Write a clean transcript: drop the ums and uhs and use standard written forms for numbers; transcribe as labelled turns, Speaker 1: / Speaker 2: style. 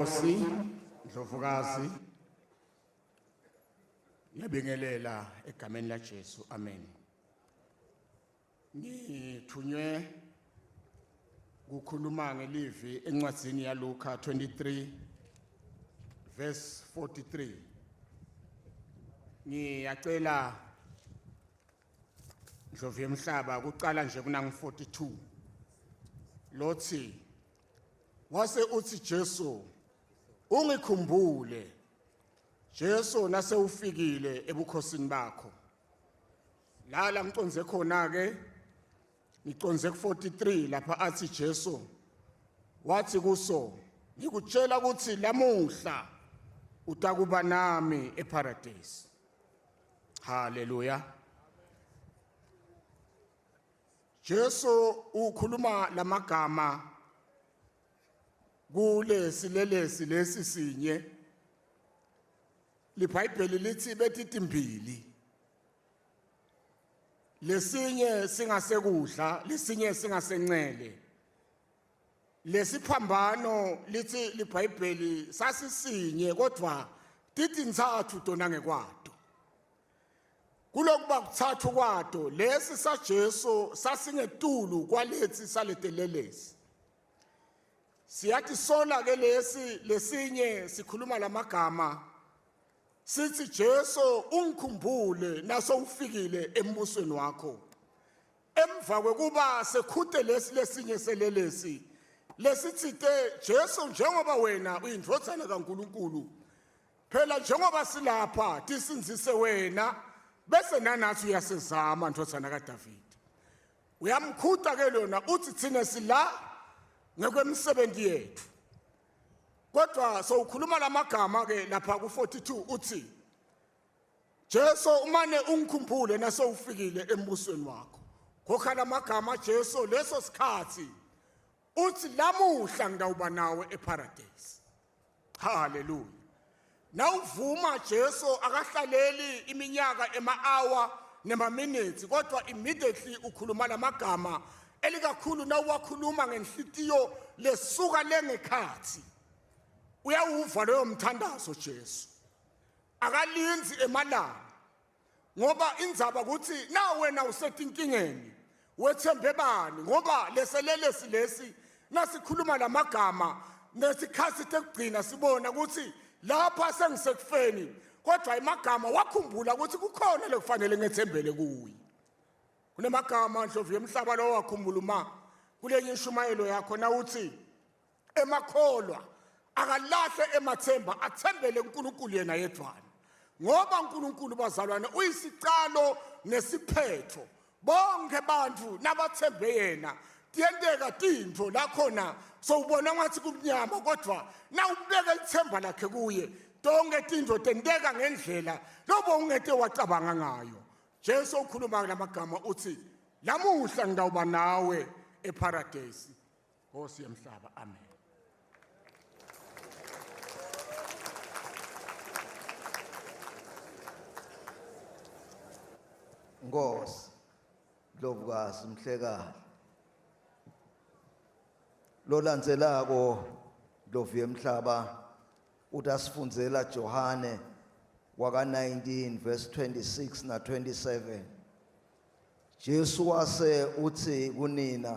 Speaker 1: Nkosi Ndlovukazi ngiyabingelela egameni laJesu amen Ngithunywe kukhuluma ngelivi encwadzini yaLuka 23 verse 43 Ngiyacela Ndlovu yemhlaba kucala nje kunangu 42 lothi Wase uthi Jesu ungikhumbule Jesu nase ufikile ebukhosini bakho la la ngiconze khona ke ngiconze ku 43 lapha athi Jesu wathi kuso ngikutshela ukuthi lamuhla utakuba nami eparadise haleluya Jesu ukhuluma lamagama kulesi lelesi lesi sinye liBhayibheli lithi betitimbili lesinye singasekudla lesinye singasencele lesiphambano lithi liBhayibheli sasisinye kodwa titintsatfu tona ngekwato Kulokuba kuthathu kwato lesi saJesu sasingetulu kwalethi saletelelesi. Siyatisola ke lesi lesinye sikhuluma lamagama sithi Jesu ungikhumbule naso ufikile embusweni wakho. Emva kwekuba sekhute lesi lesinye selelesi lesitsite Jesu njengoba wena uyindvodzana kaNkuluNkulu Phela njengoba silapha tisindzise wena bese nanathi uyasizama ndvodzana kaDavide. Uyamkhuta ke lona uthi thina sila ngekwemisebenzi yethu. Kodwa sowukhuluma lamagama ke lapha ku42 uthi Jesu umane ungikhumbule nasewufikile embusweni wakho. Khokha lamagama Jesu leso sikhathi uthi lamuhla ngidawuba nawe eparadise. Haleluya. Nawuvuma Jesu akahlaleli iminyaka ema-hour nema-minutes kodwa immediately ukhuluma lamagama elikakhulu nawuwakhuluma ngenhlitiyo lesuka lengekhathi uyawuva loyo mthandazo Jesu akalinzi emalanga ngoba indzaba ukuthi na wena usetinkingeni wethembe bani ngoba leselelesi lesi nasikhuluma lamagama nesikhathi tekugcina sibona ukuthi lapha sengisekufeni kodwa imagama wakhumbula ukuthi kukhona lekufanele ngethembele kuye kunemagama ndlovu yemhlaba lo wakhumbula uma kulenye inshumayelo yakho nawuthi emakholwa akalahle emathemba athembele kuNkulunkulu yena yedwana ngoba uNkulunkulu bazalwane uyisicalo nesiphetho bonke abantu nabathembe yena tiyenteka tintfo la khona sowubona ngathi kumnyama kodwa nawubeka ithemba lakhe kuye tonke tintfo tenteka ngendlela lobo ungete wacabanga ngayo Jesu ukhuluma lamagama uthi lamuhla ngidawuba nawe eparadesi Nkosi yemhlaba amen.
Speaker 2: Nkosi Ndlovukazi Mhlekazi Lolandzelako Ndlovu yemhlaba utasifundzela Johane waka 19 verse 26 na 27 Jesu wase utsi kunina.